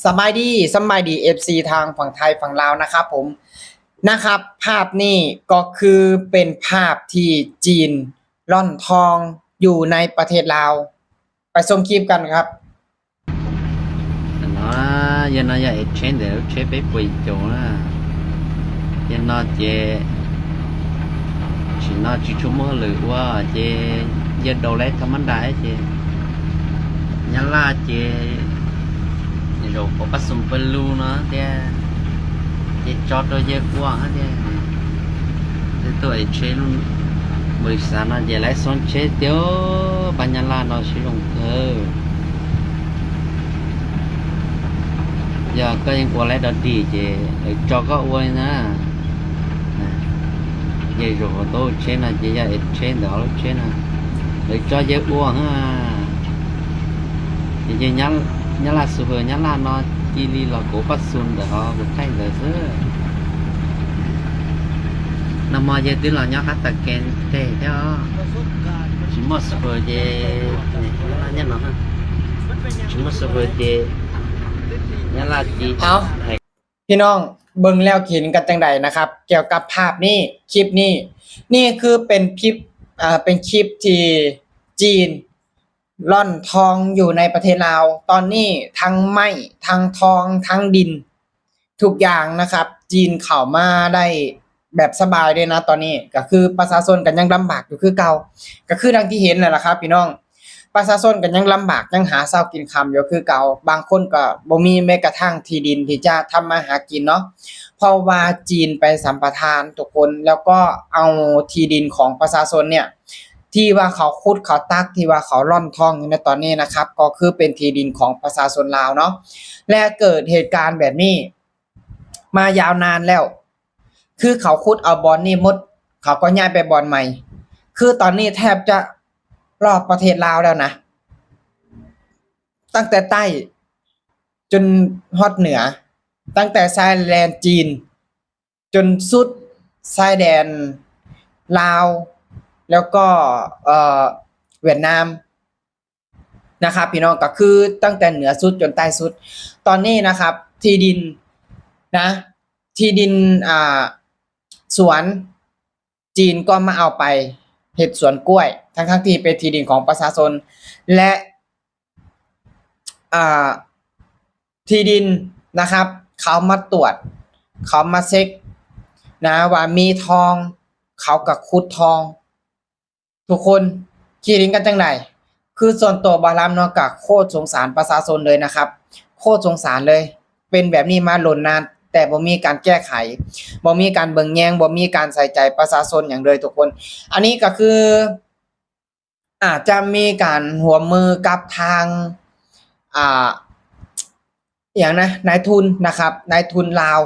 ສະບາຍດີ ສະບາຍດີ ເອັຟຊີ ທາງຝັ່ງໄທຝັ່ງລາວນະຄັບຜົມ ນະຄັບ ພາບນີ້ກໍຄືເປັນພາບທີ່ຈີນລ່ອນທອງຢູ່ໃນປະເທດລາວ ໄປຊົມຄລິບກັນຄັບ. ເນາະ ຍາມເນາະ ຢ່າເຮັດເຊນເດີ ເຊນໄປປ່ວຍໂຈນະ ຍາມເນາະເຈ ຊິເນາະ ຊິຊຸມເຮີຫຼືວ່າເຈ ຍາມໂດແລທຳມະດາເຈ ຍາມລາເຈ ໂລໂກປະຊຸມເປີລູເນາະເຈ ເຈຈອດໂຕເຈກວ້າງເຈ ເຈໂຕເອເຊລຸນ ບໍລິສັດເນາະ ເຈໄລຊອນເຊຕຽວ ບັນຍາລາເນາະ ຊິລົງເທີ ຍາກໍຍັງອວດໄລດອດດີເຈ ເອີ ຈອກກໍອວດນະ ເຈໂລໂກໂຕເຊນະ ເຈຍາເອເຊນເດເຊນະ ເອີ ຈອກເຈອວດຮະ ເຈຍາ ຍາລາສຸເຮີ ຍາລາເນາະ ຈີລີລາໂກປະຊຸນເດເຮົາໄທເດີເຊີ ນຳມາເຈຕື່ນລາຍອດຄັດຕະແກນເຕເດ ຊິມອດສະເບີເຈ ຍາລາເນາະ ຊິມອດສະເບີເຈ ຍາລາຈີ ເອົາ ພີ່ນ້ອງເບິ່ງແລ້ວເຫັນກັນຈັ່ງໃດນະຄັບ ກ່ຽວກັບພາບນີ້ ຄລິບນີ້ ນີ້ຄືເປັນຄລິບ ເປັນຄລິບທີ່ຈີນລ່ອນທອງຢູ່ໃນປະເທດລາວ ຕອນນີ້ທັງໄມ້ ທັງທອງ ທັງດິນ ທຸກຢ່າງນະຄັບ ຈີນເຂົ້າມາໄດ້ແບບສະບາຍເດ້ນະ ຕອນນີ້ກໍຄືປະຊາຊົນກໍຍັງລຳບາກຢູ່ຄືເກົ່າ ກໍຄືດັ່ງທີ່ເຫັນນັ້ນລະຄັບພີ່ນ້ອງ ປະຊາຊົນກໍຍັງລຳບາກ ຍັງຫາເຊົ້າກິນຄ່ຳຢູ່ຄືເກົ່າ ບາງຄົນກໍບໍ່ມີແມ້ກະທັ່ງທີ່ດິນທີ່ຈະທຳມາຫາກິນເນາະ ເພາະວ່າຈີນໄປສຳປະທານທຸກຄົນ ແລ້ວກໍເອົາທີ່ດິນຂອງປະຊາຊົນເນຍ ທີ່ວ່າເຂົາຂຸດເຂົາຕັກ ທີ່ວ່າເຂົາລ່ອນທອງຢູ່ໃນຕອນນີ້ນະຄັບ ກໍຄືເປັນທີ່ດິນຂອງປະຊາຊົນລາວເນາະ ແລະເກີດເຫດການແບບນີ້ມາຍາວນານແລ້ວ ຄືເຂົາຂຸດເອົາບ່ອນນີ້ໝົດ ເຂົາກໍຍ້າຍໄປບ່ອນໃໝ່ ຄືຕອນນີ້ແທບຈະຮອບປະເທດລາວແລ້ວນະ ຕັ້ງແຕ່ໃຕ້ຈົນຮອດເໜືອ ຕັ້ງແຕ່ຊາຍແດນຈີນ ຈົນສຸດຊາຍແດນລາວ ແລ້ວກໍ ເອີ ຫວຽດນາມນະຄັບພີ່ນ້ອງ ກໍຄືຕັ້ງແຕ່ເໜືອສຸດຈົນໃຕ້ສຸດ ຕອນນີ້ນະຄັບ ທີ່ດິນນະ ທີ່ດິນ ອ່າ ສວນ ຈີນກໍມາເອົາໄປເຮັດສວນກ້ວຍ ທັງໆທີ່ເປັນທີ່ດິນຂອງປະຊາຊົນ ແລະ ອ່າ ທີ່ດິນນະຄັບ ເຂົາມາຕວດ ເຂົາມາເຊັກນະ ວ່າມີທອງ ເຂົາກໍຂຸດທອງ ທຸກຄົນຄິດເຫັນກັນຈັ່ງໃດ? ຄືສ່ວນຕົວບ່າວລຳເນາະ ກໍໂຄດສົງສານປະຊາຊົນເລີຍນະຄັບ ໂຄດສົງສານເລີຍ ເປັນແບບນີ້ມາດົນນານ ແຕ່ບໍ່ມີການແກ້ໄຂ ບໍ່ມີການເບິ່ງແຍງ ບໍ່ມີການໃສ່ໃຈປະຊາຊົນຫຍັງເລີຍທຸກຄົນ ອັນນີ້ກໍຄື ອາດຈະມີການຮ່ວມມືກັບທາງ ອ່າ ອີຫຍັງນະ ນາຍທຶນນະຄັບ ນາຍທຶນລາວ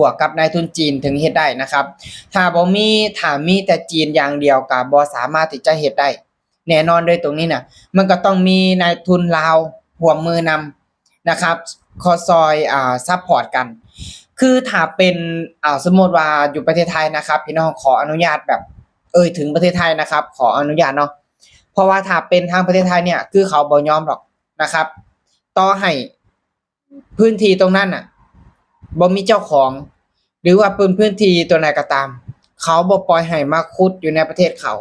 ບວກກັບນາຍທຶນຈີນເຖິງເຮັດໄດ້ນະຄັບ ຖ້າບໍ່ມີ ຖ້າມີແຕ່ຈີນຢ່າງດຽວກໍບໍ່ສາມາດທີ່ຈະເຮັດໄດ້ ແນ່ນອນເລີຍຕົງນີ້ນະ ມັນກໍຕ້ອງມີນາຍທຶນລາວຮ່ວມມືນຳນະຄັບ ຂໍຊ່ອຍ ອ່າ ຊັບພອດກັນ ຄືຖ້າເປັນ ອ່າ ສົມມຸດວ່າຢູ່ປະເທດໄທນະຄັບ ພີ່ນ້ອງ ຂໍອະນຸຍາດແບບເອີ່ຍເຖິງປະເທດໄທນະຄັບ ຂໍອະນຸຍາດເນາະ ເພາະວ່າຖ້າເປັນທາງປະເທດໄທເນຍ ຄືເຂົາບໍ່ຍອມດອກນະຄັບ ຕໍ່ໃຫ້ພື້ນທີ່ຕົງນັ້ນນະບໍ່ມີເຈົ້າຂອງ ຫຼືວ່າເປັນພື້ນທີ່ຕົວໃດກໍຕາມ ເຂົາບໍ່ປ່ອຍໃຫ້ມາຂຸດຢູ່ໃນປະເທດເຂົາ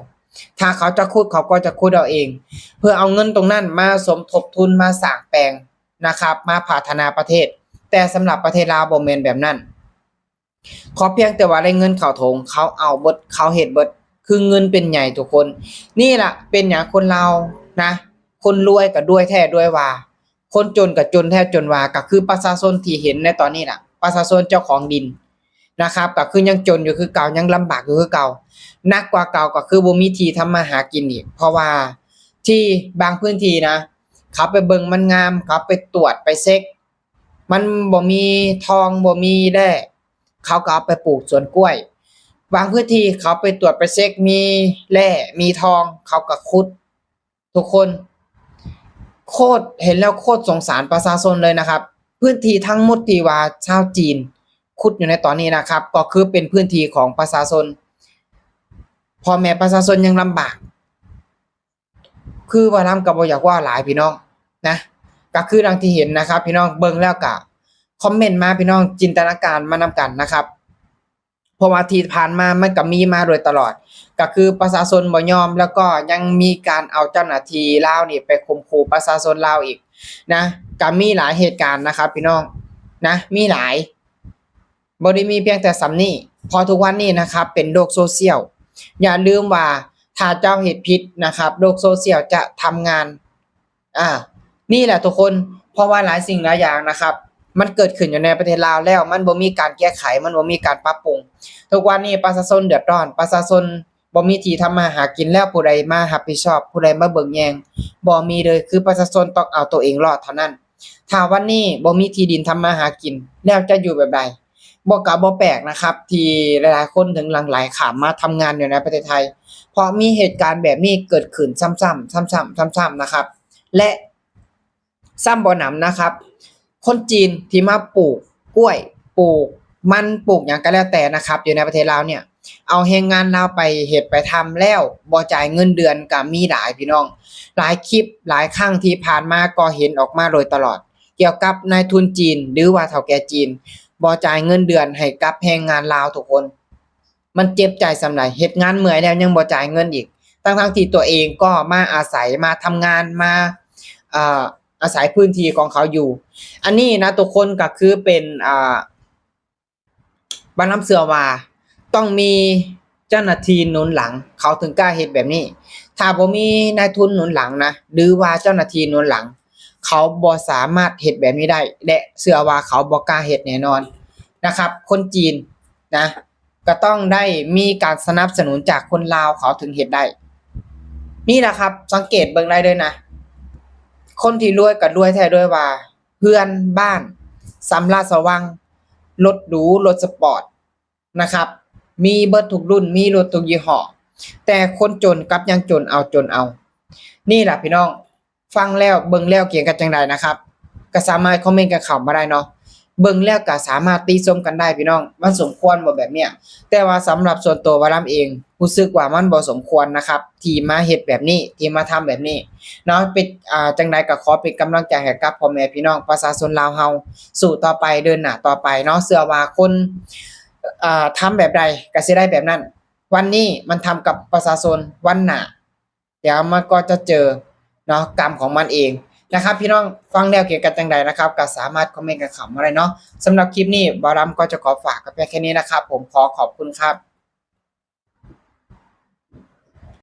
ຖ້າເຂົາຈະຂຸດ ເຂົາກໍຈະຂຸດເອົາເອງ ເພື່ອເອົາເງິນຕົງນັ້ນມາສົມທົບທຶນ ມາສ້າງແປງນະຄັບ ມາພັດທະນາປະເທດ ແຕ່ສຳລັບປະເທດລາວບໍ່ແມ່ນແບບນັ້ນ ຂໍພຽງແຕ່ວ່າໄດ້ເງິນເຂົ້າຖົງ ເຂົາເອົາເບິດ ເຂົາເຮັດເບິດ ຄືເງິນເປັນໃຫຍ່ທຸກຄົນ ນີ້ລະເປັນຫຍັງຄົນລາວນະ ຄົນລວຍກໍລວຍແທ້ລວຍວ່າ ຄົນຈົນກໍຈົນແທ້ຈົນວ່າ ກໍຄືປະຊາຊົນທີ່ເຫັນໃນຕອນນີ້ລະ ປະຊາຊົນເຈົ້າຂອງດິນນະຄັບ ກໍຄືຍັງຈົນຢູ່ຄືເກົ່າ ຍັງລຳບາກຢູ່ຄືເກົ່າ ໜັກກວ່າເກົ່າກໍຄືບໍ່ມີທີ່ທຳມາຫາກິນອີກ ເພາະວ່າທີ່ບາງພື້ນທີ່ນະ ເຂົາໄປເບິ່ງມັນງາມ ເຂົາໄປຕວດໄປເຊັກ ມັນບໍ່ມີທອງ ບໍ່ມີແຮ່ ເຂົາກໍເອົາໄປປູກສວນກ້ວຍ ບາງພື້ນທີ່ເຂົາໄປຕວດໄປເຊັກ ມີແຮ່ ມີທອງ ເຂົາກໍຂຸດ ທຸກຄົນ ໂຄດ ເຫັນແລ້ວໂຄດສົງສານປະຊາຊົນເລີຍນະຄັບ ພື້ນທີ່ທັງໝົດທີ່ວ່າຊາວຈີນຂຸດຢູ່ໃນຕອນນີ້ນະຄັບ ກໍຄືເປັນພື້ນທີ່ຂອງປະຊາຊົນ ພໍ່ແມ່ປະຊາຊົນຍັງລຳບາກ ຄືວ່ານຳກໍບໍ່ຢາກເວົ້າຫຼາຍພີ່ນ້ອງນະ ກໍຄືດັ່ງທີ່ເຫັນນະຄັບ ພີ່ນ້ອງເບິ່ງແລ້ວກໍ คอมเมนต์มาพี่น้อง จินตนาการมานำกันนะครับ เพราะว่าที่ผ่านมามันก็มีมาโดยตลอด ก็คือประชาชนบ่ยอม แล้วก็ยังมีการเอาเจ้าหน้าที่ลาวนี่ไปข่มขู่ประชาชนลาวอีกนะ ก็มีหลายเหตุการณ์นะครับพี่น้องนะ มีหลาย บ่ได้มีเพียงแต่ส่ำนี้ เพราะทุกวันนี้นะครับ เป็นโลกโซเชียล อย่าลืมว่าถ้าเจ้าเฮ็ดผิดนะครับ โลกโซเชียลจะทำงาน อ่า นี่แหละทุกคน เพราะว่าหลายสิ่งหลายอย่างนะครับ มันเกิดขึ้นอยู่ในประเทศลาวแล้ว มันบ่มีการแก้ไข มันบ่มีการปรับปรุง ทุกวันนี้ประชาชนเดือดร้อน ประชาชนบ่มีที่ทำมาหากินแล้ว ผู้ใดมารับผิดชอบ ผู้ใดมาเบิ่งแยง บ่มีเลย คือประชาชนต้องเอาตัวเองรอดเท่านั้น ถ้าวันนี้บ่มีที่ดินทำมาหากิน แล้วจะอยู่แบบใด บ่ ก็บ่แปลกนะครับ ที่หลายๆคนถึงหลั่งไหลข้ามมาทำงานอยู่ในประเทศไทย เพราะมีเหตุการณ์แบบนี้เกิดขึ้นซ้ำๆ ซ้ำๆ ซ้ำๆ นะครับ และซ้ำบ่หนำนะครับ คนจีนที่มาปลูกกล้วย ปลูกมัน ปลูกหยังก็แล้วแต่นะครับ อยู่ในประเทศลาวเนี่ย เอาแรงงานลาวไปเฮ็ดไปทำแล้วบ่จ่ายเงินเดือนก็มีหลายพี่น้อง หลายคลิปหลายครั้งที่ผ่านมาก็เห็นออกมาโดยตลอด เกี่ยวกับนายทุนจีน หรือว่าเฒ่าแก่จีน บ่จ่ายเงินเดือนให้กับแรงงานลาวทุกคน มันเจ็บใจส่ำใด เฮ็ดงานเมื่อยแล้วยังบ่จ่ายเงินอีก ทั้งๆที่ตัวเองก็มาอาศัย มาทำงาน มา เอ่อ อาศัยพื้นที่ของเขาอยู่ อันนี้นะทุกคน ก็คือเป็น อ่า บ่าวลำเชื่อว่าต้องมีเจ้าหน้าที่หนุนหลัง เขาถึงกล้าเฮ็ดแบบนี้ ถ้าบ่มีนายทุนหนุนหลังนะ หรือว่าเจ้าหน้าที่หนุนหลัง เขาบ่สามารถเฮ็ดแบบนี้ได้ และเชื่อว่าเขาบ่กล้าเฮ็ดแน่นอนนะครับ คนจีนนะ ก็ต้องได้มีการสนับสนุนจากคนลาว เขาถึงเฮ็ดได้ นี่แหละครับ สังเกตเบิ่งได้เลยนะ คนที่รวยก็รวยแท้ด้วยว่า เฮือนบ้านสำราญสว่าง รถหรู รถสปอร์ตนะครับ มีเบิดทุกรุ่น มีรถทุกยี่ห้อ แต่คนจนกลับยังจนเอา จนเอา นี่ล่ะพี่น้อง ฟังแล้ว เบิ่งแล้ว คิดกันจั่งใดนะครับ ก็สามารถคอมเมนต์กันเข้ามาได้เนาะ เบิ่งแล้วก็สามารถติชมกันได้พี่น้อง มันสมควรบ่แบบเนี้ย แต่ว่าสำหรับส่วนตัวบ่าวลำเอง รู้สึกว่ามันบ่สมควรนะครับ ที่มาเฮ็ดแบบนี้ ที่มาทำแบบนี้เนาะ เป็น อ่า จั่งใดก็ขอเป็นกำลังใจให้กับพ่อแม่พี่น้องประชาชนลาวเฮา สู้ต่อไป เดินหน้าต่อไปเนาะ เชื่อว่าคน อ่า ทำแบบใดก็สิได้แบบนั้น วันนี้มันทำกับประชาชน วันหน้า เดี๋ยวมันก็จะเจอเนาะ กรรมของมันเองนะครับ พี่น้องฟังแล้วคิดกันจั่งใดนะครับ ก็สามารถคอมเมนต์กันเข้ามาได้เนาะ สำหรับคลิปนี้บ่าวลำก็จะขอฝากกันเพียงแค่นี้นะครับ ผมขอขอบคุณครับ